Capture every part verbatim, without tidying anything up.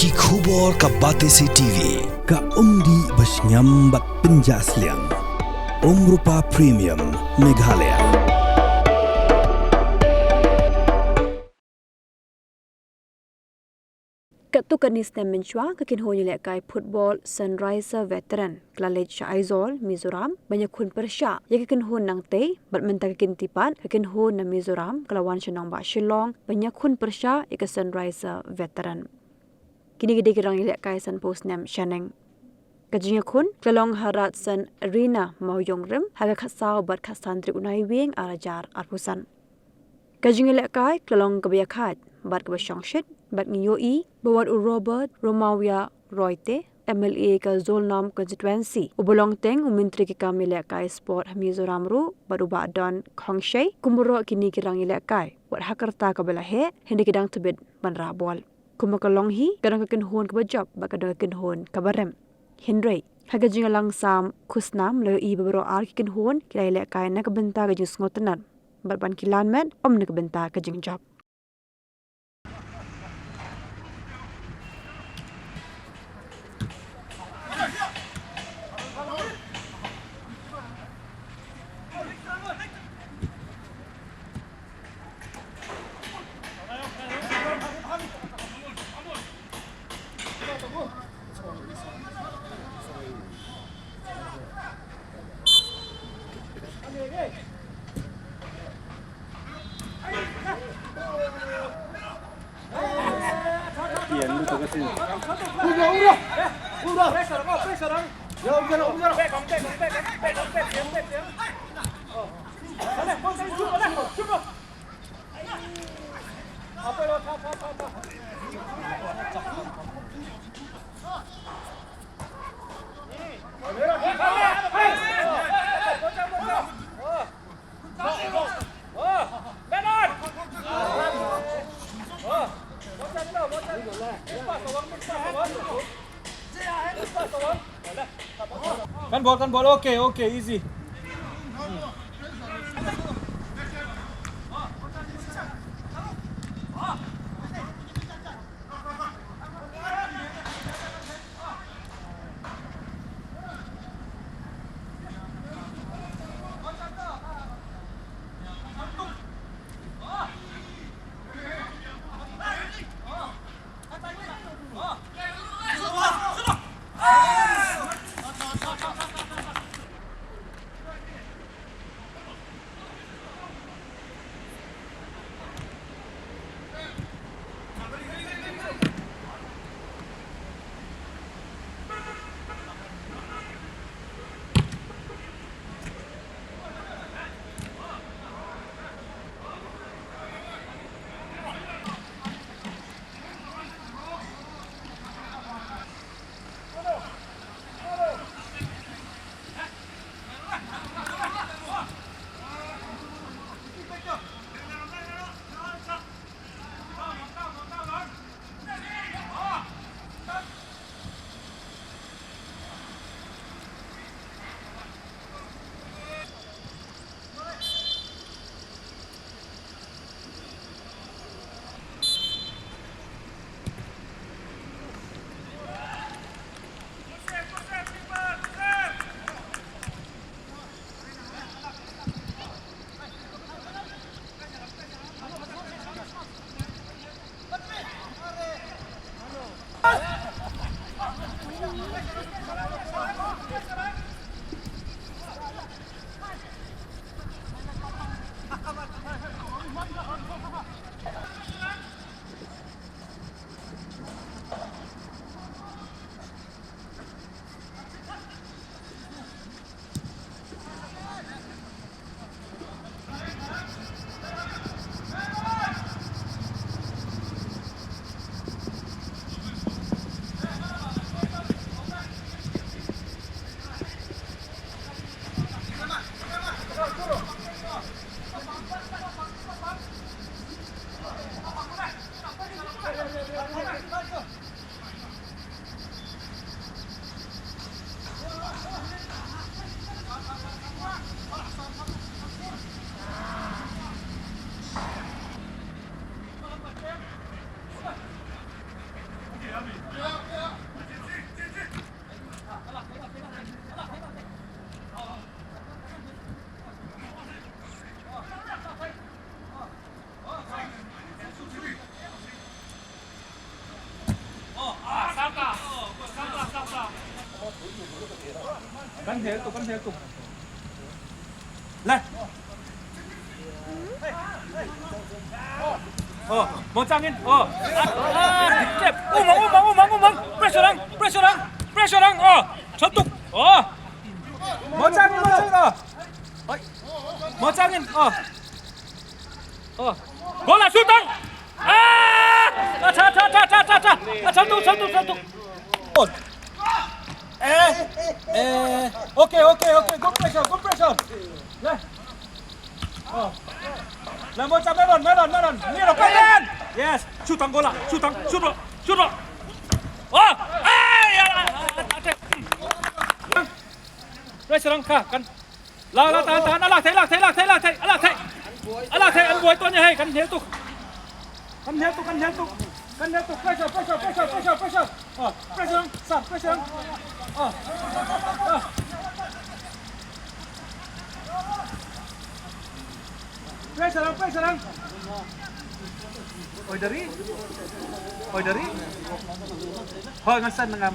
Ki khubor ka Batesi T V, ka umdih bashngiam bad pynjah sliang. Umrupa Premium, Meghalaya. Katto katne snem mynshuwa, ka kynhun ïalehkai football Sunriser Veteran ka la leit sha Aizawl, Mizoram, ban ïakhun pyrshah ïa ka kynhun nangtei, bad mynta ka kynti pat, ka kynhun na Mizoram ka la wan sha nongbah Shillong ban ïakhun pyrshah ïa ka Sunriser Veteran. Kine ki dei ki rangïalehkai sanphew snem shaneng. Ka jingïakhun ka la long ha Radisson Arena, Mawïong Rim, ha ka khatsaw bad khatsan tarik u Naiwieng arhajar arphew san. Ka jingïalehkai ka la long kaba ïakhaid bad kaba shongshit, bad ngi ïohi ba wat u Robert Romawia Royte, M L A ka Zolnam Constituency, uba long teng u Myntri ki kam ïalehkai sport ha Mizoram ruh, bad u Bah Don Khongshei, kumba ruh kine ki rangïalehkai, wat ha ka rta kaba la heh, hynrei ki dang tbit ban rah bol. Kumba ka long hi, ka don ka kynhun kaba jop bad ka don ka kynhun kaba rem. Hynrei ha ka jingïalang sam khusnam, la ïohi ba baroh ar ki kynhun ki la ïalehkai na ka bynta ka jingsngewtynnat bad ban kylla met, ym na ka bynta ka jingjop. Kan bol, kan bol. Okay, okay, easy. Kan hel tu, kan hel tu. Lah. Oh, Mawchang in. Oh. Ah, ah, dip. Umang, umang, umang, umang. Pressure lang, pressure lang, pressure lang. Oh, satu. Oh. Mawchang in, Mawchang in. Oh. Oi. Mawchang in. Oh. Oh. Bola, shoot lang. Ah! Acha, acha, acha, acha, acha. Ah, satu, satu, satu. Oh. Eh, eh. Okay, okay, okay. Good pressure, good pressure. Lah. Oh. Lah, Mawchang, melon, melon, melon. Niro, melon. Yes. Shoot ang bola. Shoot ang, shoot lo. Shoot lo. Oh. Ay, ya. Pressure lang ka, kan. Lah, lah, tahan, tahan. Alah, thei, lah, thei, lah, thei, lah, thei. Alah, thei. Alah, thei, an buai to nya, hei, kan hel tu. Kan hel tu, kan hel tu. Kan hel tu. Pressure, pressure, pressure, pressure, pressure. Oh, pressure lang, sir, pressure lang. Oh. Oh. Pressure lang, pressure lang. Oi, dari. Oi, dari. Hoi, ngan san ngam.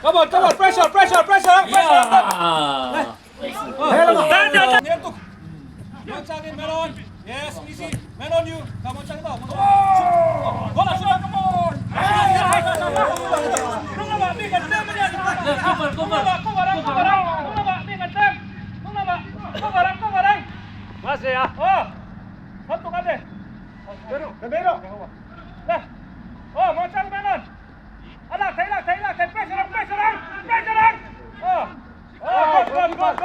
Come on, come on, pressure, pressure, pressure, pressure. Yeah. Oh, dan, dan, dan. Niro tu. Mawchang in, melon. Yes, easy. Melon, you. Come on, Chang, come on. Bola, shoot, come on. Nung naba, mi kan tem, mi kan tem. Yeah, cover, cover. Nung naba, cover, cover. Nung naba, mi kan tem. Nung naba, cover, cover. Mas ya. Oh. Satu kali. Pero, pero. Lah. Oh, Mawchang, melon. Alah, thei, lah, thei, lah, thei, pressure lang, pressure lang, pressure lang. Oh. Oh, good, good,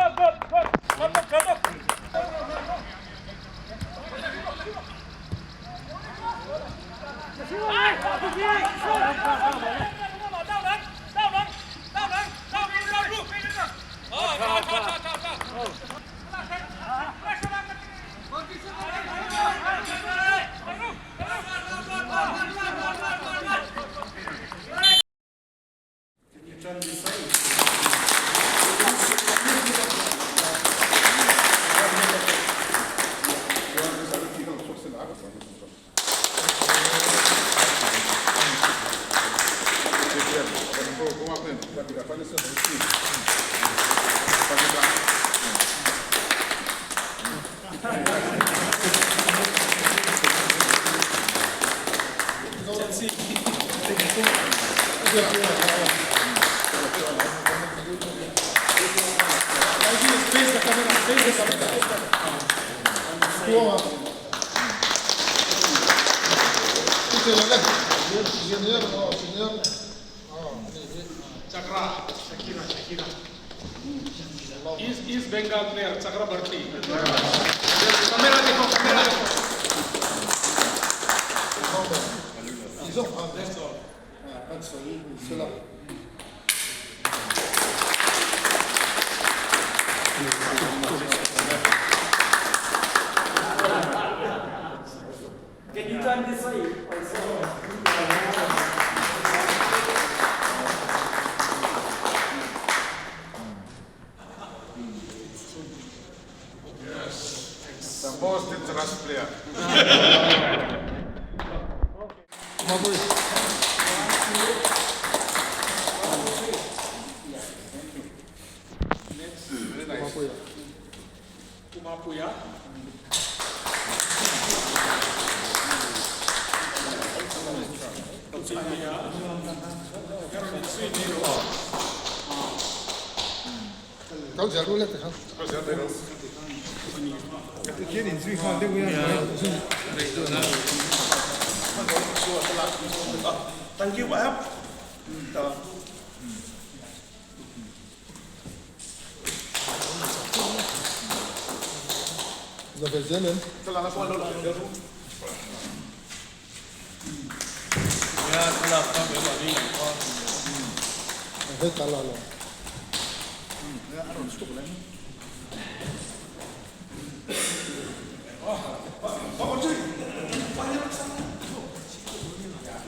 good. Satu, satu. Chakra, Shakira, Shakira. East, East Bengal player, Chakrabarti. Camera dekho, camera dekho. That's all. Can you turn this way also? Yes. The most dangerous player. Next. Very nice. Kumapuya. Kau jaru le tekan. Thank you, Wahab.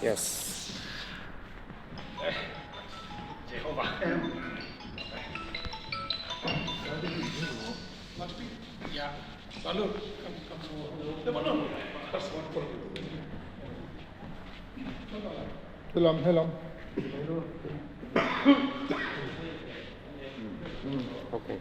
Yes. Hello, hello. Okay.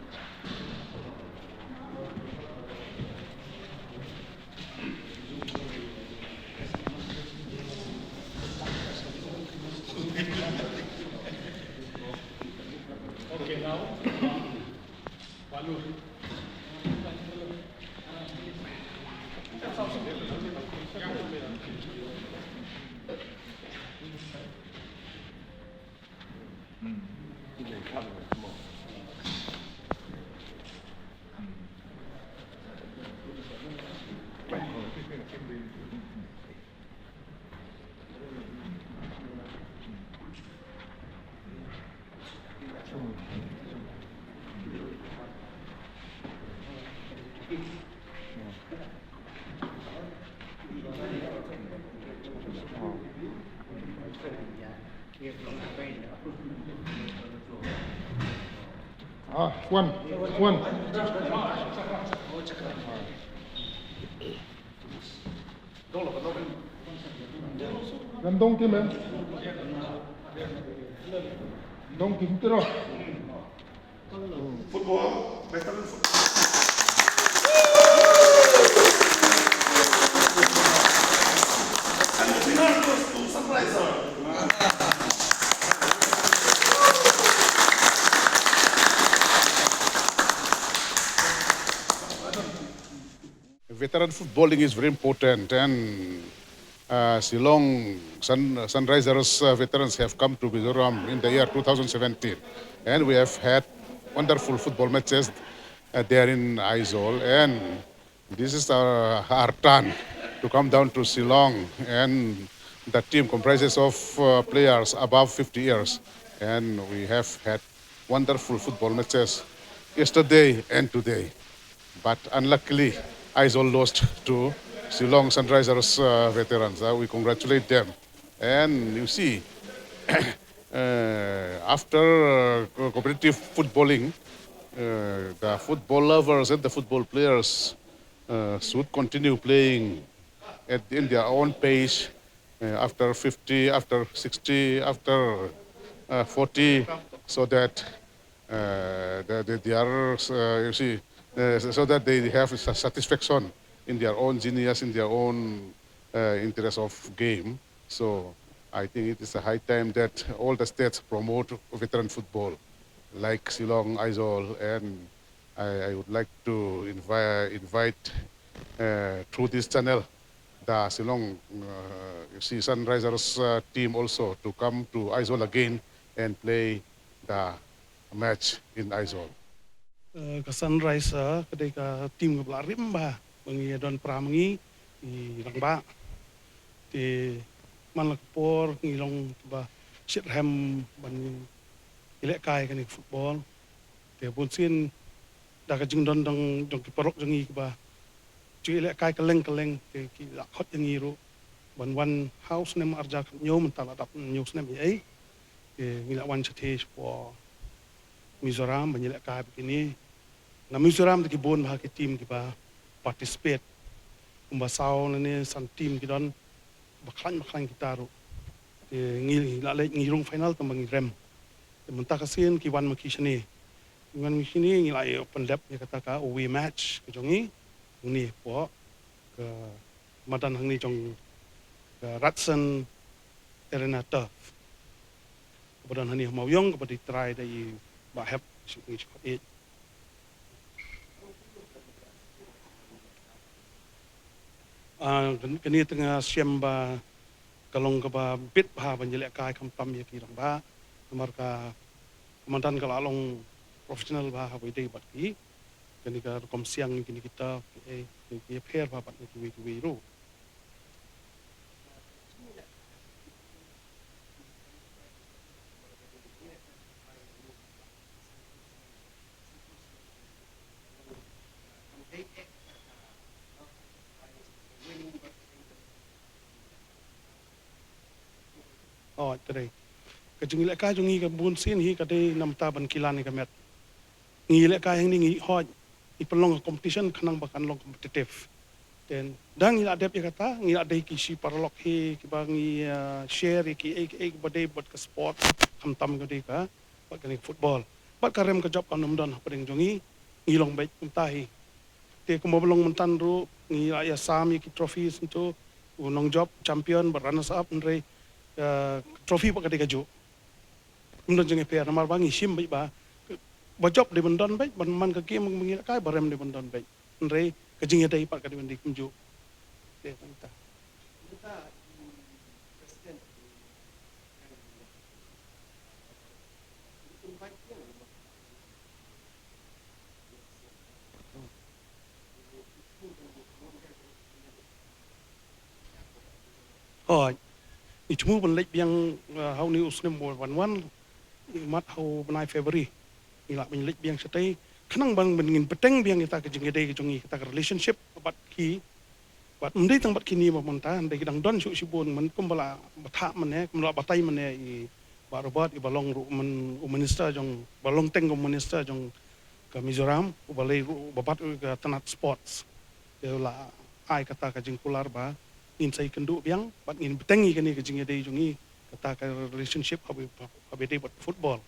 Ah, one, one. Gandong kim, eh? Dong kim tiro. Football, veteran football. And the winner goes to Sunriser. Veteran footballing is very important, and uh, Shillong Sun, Sunrisers uh, veterans have come to Mizoram in the year two thousand seventeen, and we have had wonderful football matches uh, there in Aizawl, and this is our, our turn to come down to Shillong, and the team comprises of uh, players above fifty years, and we have had wonderful football matches yesterday and today. But unluckily, Aizawl lost to Shillong Sunrisers uh, veterans. Uh, we congratulate them. And you see, uh, after uh, co- competitive footballing, uh, the football lovers and the football players uh, should continue playing at, in their own pace uh, after fifty, after sixty, after uh, forty, so that uh, they, they, they are, uh, you see, uh, so that they have sa- satisfaction in their own genius, in their own uh, interest of game. So I think it is a high time that all the states promote veteran football, like Shillong, Aizawl, and I, I would like to invi- invite uh, through this channel the Shillong uh, you see Sunrisers uh, team also to come to Aizawl again and play the match in Aizawl. Uh, ka Sunrise uh, ka dei ka team ka ba la rim bha ba ngi don pra ma ngi i rangbah. Te man la ka por ngi long ba shit hem ban ngi lehkai kane ka football. Te bun sien da ka jingdon dang jong ki paralok jong ngi kiba ju lehkai kylleng kylleng te ki la khot ïa ngi ruh ban wan ha u snem ar hajar khathynñiew mynta la dap hynñiew snem ïa ei. Te ngi la wan shatei shapoh Mizoram ban ïalehkai bad kine. Na Mizoram te ki bun bha ki team kiba participate kumba saw lane san team ki don ba khlaiñ ba khlaiñ kita ruh. Te ngi la leit ngi rung final tang ba ngi rem. Te mynta ka sien ki wan ma ki shane. Ngan ngi shini ngi la ïoh pyndep ïa kata ka away match ka jong ngi. Ngi hapoh ka madan hangne jong ka Ratson Arena Turf. Kaba don hangne ha Mawïong kaba dei trai da i Bah Hep shi ngi shi khot ïeit. Ah, kan- kane tang nga shem ba ka long kaba bit bha ban ïalehkai khamtam ïa ki rangbah. Namar ka madan ka la long professional bha ha ba ïadei bad ki. Kane ka rukom siang kine kita ki eh ki ki pher bha bad kiwei kiwei ruh. Oh, te dei. Ka jingïalehkai jong ngi ka bun sien hi ka dei namar ban kilan ïa ka met. Ngi ïalehkai hangne ngi hoi, ngi pynlong competition khnang ba kan long competitive. Then da ngi la dep ïa kata, ngi la dei ki shi paralok hi kiba ngi, ah, share ïa kiei kiei kiba dei bad ka sport, khamtam ka dei ka bad kane ka football. Bad ka rem ka jop kam nym don hapdeng jong ngi, ngi long beit kumta hi. Te kumba long mynta ruh ngi la ïasam ïa ki trophies ntu, u nongjop champion bad runners up, hynrei, ah, trophy pat ka dei kajuh. Ym don jingïapher namar ba ngi shim beit ba ba jop dei ban don beit, ban man ka game ba ngi ïalehkai, ba rem dei ban don beit. Hynrei ka jingïadei pat ka dei ban dei kumjuh. Te tang ta. Hooid. Ngi thmu ban leit biang, uh, ha une u snem uba wan wan, mat ha u bnai February. Ngi lah ban leit biang shatei khnang ban, ban ngin bteng biang ïa kata ka jingïadei ka jong ngi, kata ka relationship bad ki. Bad ym dei tang bad kine ba mynta, hynrei ki dang don shuh shibun, man kumba la batai mynne, kumba la batai mynne i Bah Robert, iba long ruh man u minister jong, ba long teng u minister jong ka Mizoram, uba lei ruh uba bat ruh ka tnat sports. Te u la ai kata ka jingkular ba ngin sa ïakynduh biang bad ngin bteng ïa kane ka jingïadei jong ngi, kata ka relationship haba, haba dei bad football.